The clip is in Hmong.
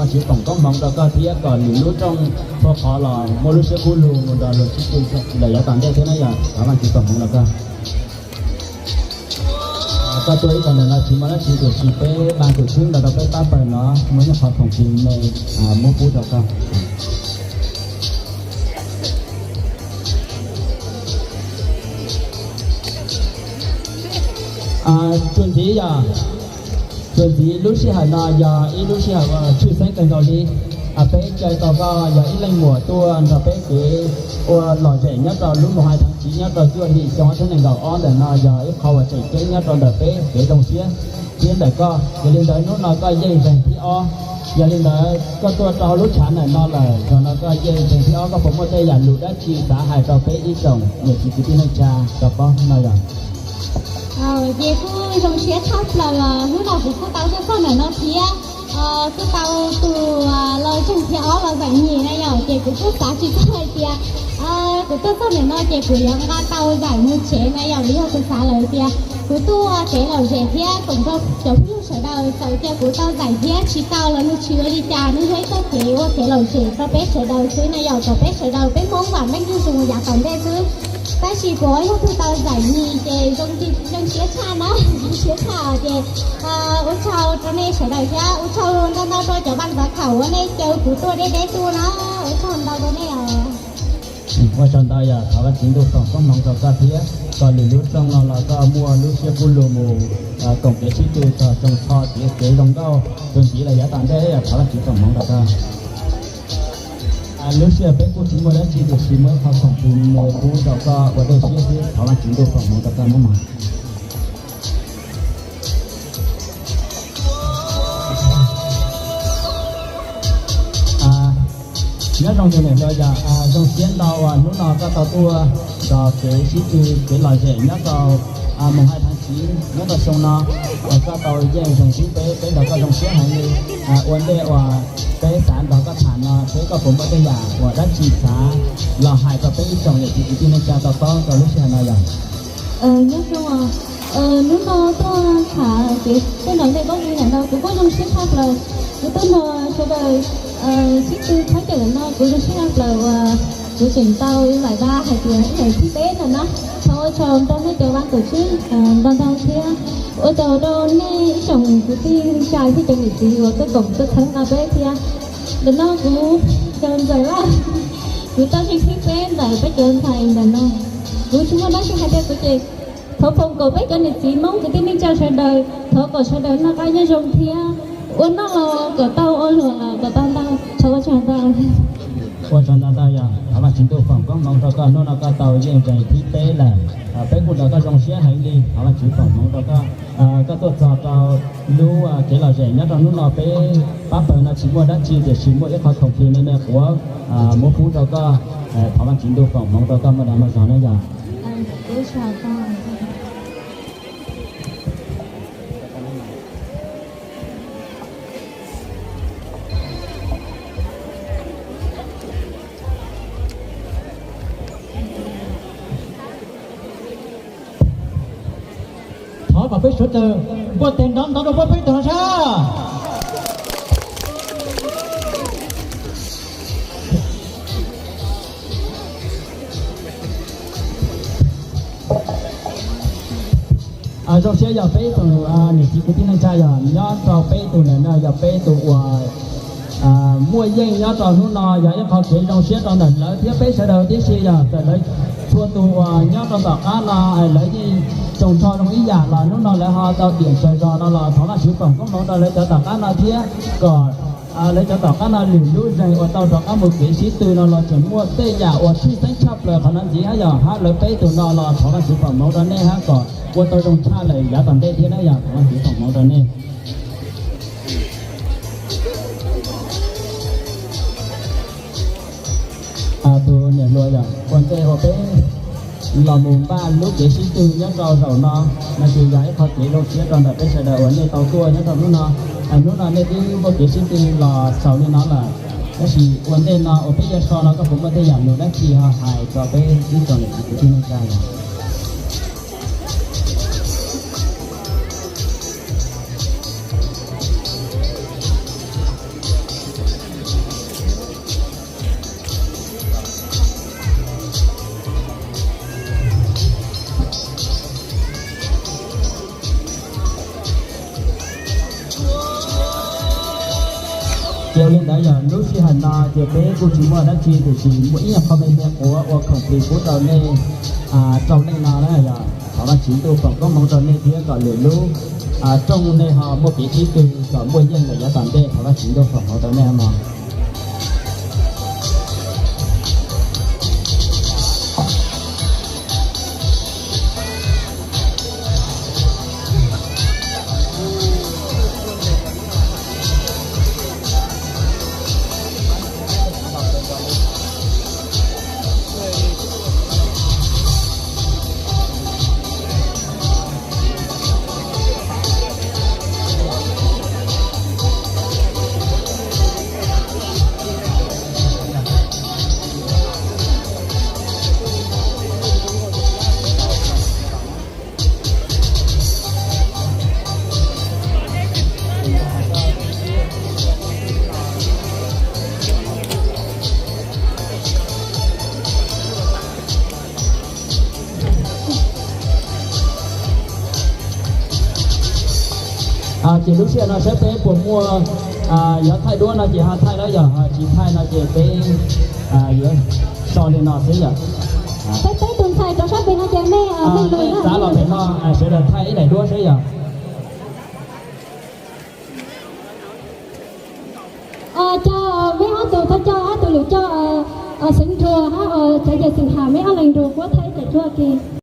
Tswv foom koob hmoov rau koj thiab kom lwm lub rooj txhua qhov los muaj lub siab kub lug mus nrog luag sib tw lawm yav tom ntej thiab na yog. Thov Vaajtswv foom hmoov rau koj. Koj tuaj ib tog ntawm no tsis muaj dab tsi tiam sis peb ban tus tswb nrog rau peb pab pawg no muaj ib qho khoom plig me muab pub rau koj. Txuas ntxiv yog, txuas ntxiv lub sij hawm no yog ib lub sij hawm uas tshwj xeeb kawg nkaus li. Peb caw tau koj yog ib leej muam tuaj nrog peb kev ua lom zem nyob rau lub mus hais thaj tsiv nyob rau cuaj hlis xyoo ob txhiab nees nkaum ob ntawm no yog ib qho uas tseem ceeb nyob rau ntawm peb kev zoo siab thiab ntawm koj. Yog li ntawd hnub no koj yeej zeeg thib ob. Yog li ntawd koj tuaj rau hauv lub tshav ntawm no lawm, zaum no koj yeej zeeg thib ob, koj puas muaj tej yam lus dab tsi xav hais rau peb ib tsoom niam txiv kwv tij neej tsa tau paub hnub no yog? Ces kuj zoo siab tshaj plaws, hnub no kuv kuj tau tuaj txog ntawm no thiab kuj tau tus los zeeg thib ob los zaum nyim na yom, ces kuv kuj xav tsis txog hais tias kuv tuaj txog ntawm no ces kuv yuav nqa tau zaum mus tsev na yom, vim yog kuv xav lawm tias kuv tuaj kev lom zem thiab koom nrog cov phooj ywg sawv daws, txawm tias kuv tau zaum thiab tsis tau los nws tsis ua li cas, nws yog ib txoj kev ua kev lom zem rau peb sawv daws xwb na yom, kom peb sawv daws peb Hmoob vam meej ntsug mus yav tom ntej xwb. Tab sis kuv yog tus tau zaum nyim ces zoo siab tshaj na, zoo siab tshaj ces ua tsaug rau nej sawv daws thiab ua tsaug ntau ntau rau cov pab ntxov thaum uas nej caw kuv tuaj deb deb tuaj na, ua tsaug ntau rau nej os. Ua tsaug ntau yog thov Vaajtswv ntuj foom koob hmoov rau koj thiab kom lwm lub rooj no los koj muaj lub siab kub lug mus koom kev sib tw txog tsoos tsho kev zoo nkauj txuas ntxiv lawm yav tom ntej, thov Vaajtswv foom hmoov rau koj. Lub sij hawm peb kuj tsis muaj dab tsi tiam sis muaj ib qho khoom plig me pub rau koj ua dej siab xwb, thov Vaajtswv ntuj foom hmoov rau koj nawb mog. Nyob zoo tus niam hluas yog zoo siab ntau uas hnub no koj tau tuaj nrog kev sib tw kev lom zem nyob rau mus hais thaj tsiv nyob rau xyoo no, koj tau yeej zeeg thib peb, peb nrog koj zoo siab heev li. Ua ntej uas peb xav nrog koj tham no seb koj puas muaj tej yam uas dab tsi xav los hais rau peb ib tsoom niam txiv kwv tij neej tsa tau paub rau lub sij hawm no yog? Nyob zoo, hnub no tuaj tham kev tej nram ntej koob hmoov ntawm no kuv kuj zoo siab tshaj plaws. Kuv tuaj nrog sawv daws sib tw khaub ncaws ntawm no kuv zoo siab tshaj plaws uas kuv tseem tau laim vaj hais tias ib yam thib peb ntawm no. Thov ua tsaug rau nej cov vaj tawm tswb ntau ntau thiab ua tsaug rau nej ib tsoom kwv tij neej tsa thiab cov niam txiv uas tuaj koom tuaj txhawb nqa peb thiab. Ntawm no kuv yog Ntxawm Lauj, kuv tau zeeg thib peb ntawm peb cov ntxhais ntawm no. Kuv tsis muaj dab tsi hais tias kuv ces thov foom kom peb cov niam txiv Hmoob kwv tij neej tsa sawv daws thov kom sawv daws noj qab nyob zoo thiab ua noj los kom tau, ua luam los kom tau ntau. Thov ua tsaug ntau. Ua tsaug ntau ntau yog thov Vaajtswv ntuj foom koob hmoov rau koj, hnub no koj tau yeej zeeg thib peb lawm. Peb kuj nrog koj zoo siab heev li, thov Vaajtswv foom hmoov rau koj. Koj tuaj txog rau lub kev lom zem nyob rau hnub no peb pab pawg no tsis muaj dab tsi tiam sis muaj ib qho khoom plig me me quav muab pub rau koj, thov Vaajtswv ntuj foom hmoov rau koj muaj dag muaj zog na yog. Thov kom peb sawv daws npuaj tes nrov nrov rau peb tag sab. Zoo siab yog peb tus niam txiv kwv tij neej tsa yog nyob rau peb tus ntawm no yog peb tus uas muaj yeej nyob rau hnub no yog ib qho kev zoo siab rau ntawm lawv thiab peb sawv daws tib si yog txawm lawv txhua tus uas nyob rau tom qab no lawv yeej tsoos tsho zoo ib yam los hnub no lawv ho tau tiam tsawg zog no los thov Vaajtswv foom koob hmoov rau lawv cov tom qab no thiab kom lawv cov tom qab no lwm lub zeeg uas tau rov qab mus kev sib tw no los tseem muaj tej yam uas tshwj xeeb tshaj plaws qhov no ntxiv hab yog hab lawv peb tug no los thov Vaajtswv foom hmoov rau nej hab kom ua tau zoo tshaj lawm yav tom ntej thiab na yog thov Vaajtswv foom hmoov rau nej. Tus niam hluas yog ua ntej uas peb los mus npaj lub kev sib tw nyob rau zaum no, no ces yog ib qho kev zoo siab rau ntawm peb sawv daws uas nej tau tuaj nyob rau hnub no. Hnub no nej twb muaj kev sib tw los xaus li no lawm, tab sis ua ntej no uas peb yuav so no koj puas muaj tej yam lus dab tsi ho hais rau peb ib tsoom niam txiv kwv tij neej tsa yog? Li ntawd yog lub sij hawm no ces peb kuj tsis muaj dab tsi tiam sis muaj ib nyuag qho me me quav ua khoom plig pub rau nej rau leej no na yog thov Vajtswv ntuj foom koob hmoov rau nej thiab kom lwm lub rooj nej ho muaj kev sib tw kom muaj yeej lawm yav tom ntej, thov Vajtswv ntuj foom hmoov rau nej mog. Ces lub sij hawm no saib peb puas muaj yuav thaij duab no ces ho thaij lawm, yog tsis thaij no ces peb yuav so li no xwb yom. Peb peb tus ntxhais rau sab pem no ces nej, nej txav los pem no sawv daws thaij ib daim duab xwb yom. Coj meb ob tug, thov coj ob tug lwm coj, Xeev Nruas hab Tsav Yas Xeem Has, meb ob leeg nrug kuv thaij ib daim duab ke.